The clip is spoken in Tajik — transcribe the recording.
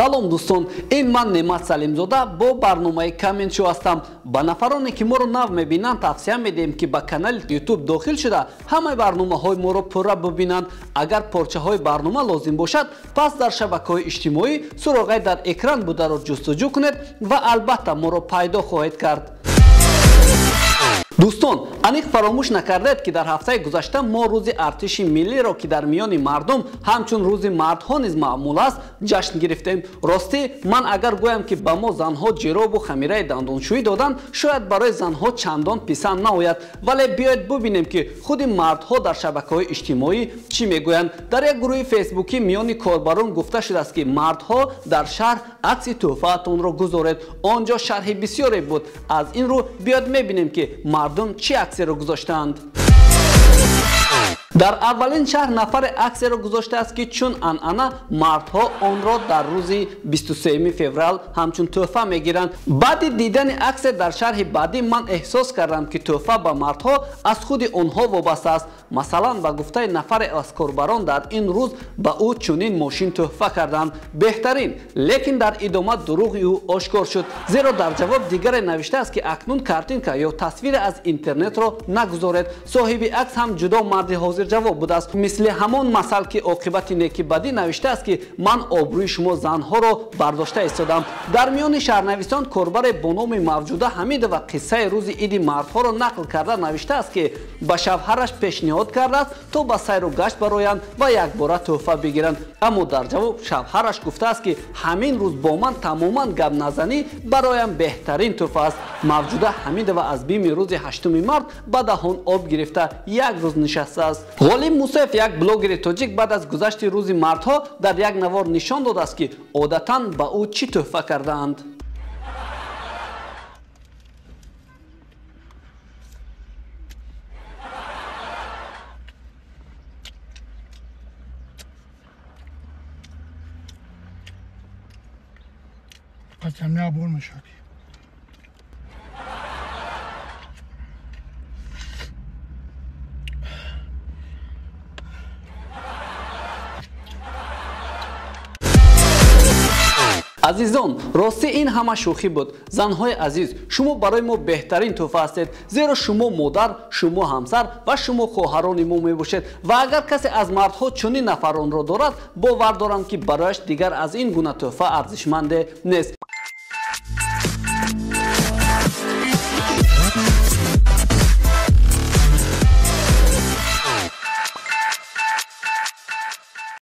Салом дӯстон, ин ман Неъмат Салимзода бо барномаи Comment Show ҳастам. Ба нафароне ки моро нав мебинанд тавсия медиҳем, ки ба канали YouTube дохил шуда ҳамаи барномаҳои моро пурра бибинанд. Агар порчаҳои барнома лозим бошад, пас дар шабакаҳои иҷтимоӣ суроғаи дар экран бударо ҷустуҷӯ кунед ва албатта моро пайдо хоҳед кард. Дӯстон, аниқ фаромӯш накардед, ки дар ҳафтаи гузашта мо рӯзи артиши миллиро, ки дар миёни мардум ҳамчун рӯзи мардҳо низ маъмул аст, ҷашн гирифтем. Ростӣ, ман агар гӯям, ки ба мо занҳо ҷиробу хамираи дандоншӯӣ доданд, шояд барои занҳо чандон писанд наояд. Вале биёед бубинем, ки худи мардҳо дар шабакаҳои иҷтимоӣ чӣ мегӯянд. Дар як гурӯҳи фейсбукӣ миёни корбарон гуфта шудааст, ки мардҳо дар шаҳр акси тӯҳфаатонро гузоред. Он ҷо шарҳи бисёре буд. Аз ин рӯ биёед мебинем, ки мардум чӣ аксеро гузоштаанд. Дар аввалин шаҳр нафаре аксеро гузоштааст, ки чун анъана мардҳо онро дар рӯзи 23 феврал ҳамчун тӯҳфа мегиранд. Баъди дидани аксе дар шарҳи баъдӣ ман эҳсос кардам, ки тӯҳфа ба мардҳо аз худи онҳо вобаста аст. Масалан, ба гуфтаи нафаре аз корбарон, дар ин рӯз ба ӯ чунин мошин тӯҳфа карданд. Беҳтарин, лекин дар идома дурӯғи ӯ ошкор шуд, зеро дар ҷавоб дигаре навиштааст, ки акнун картинка ё тасвире аз интернетро нагузоред. Соҳиби акс ҳам ҷудо марди ҳозир ҷавоб будааст. Мисли ҳамон масал, ки оқибати неки бадӣ, навиштааст, ки ман обрӯи шумо занҳоро бардошта истодам. Дар миёни шаҳрнависон корбаре бо номи Мавҷуда Ҳамидова қиссаи рӯзи иди мардҳоро нақл карда навиштааст, ки ба шавҳараш пешниҳод кардааст, то ба сайру гашт бароянд ва якбора тӯҳфа бигиранд. Аммо дар ҷавоб шавҳараш гуфтааст, ки ҳамин рӯз бо ман тамоман гап назанӣ бароям беҳтарин тӯҳфа аст. Мавҷуда Ҳамидова аз бими рӯзи 8 март ба даҳон об гирифта як рӯз нишастааст. Ғолиб Мусоев, як блогери тоҷик, баъд аз гузашти рӯзи мардҳо дар як навор нишон додааст, ки одатан ба ӯ чӣ тӯҳфа кардаанд. Азизон, ростӣ ин ҳама шӯхӣ буд. Занҳои азиз, шумо барои мо беҳтарин тӯҳфа ҳастед, зеро шумо модар, шумо ҳамсар ва шумо хоҳарони мо мебошед. Ва агар касе аз мардҳо чунин нафаронро дорад, бовар дорам, ки барояш дигар аз ин гуна тӯҳфа арзишманде нест.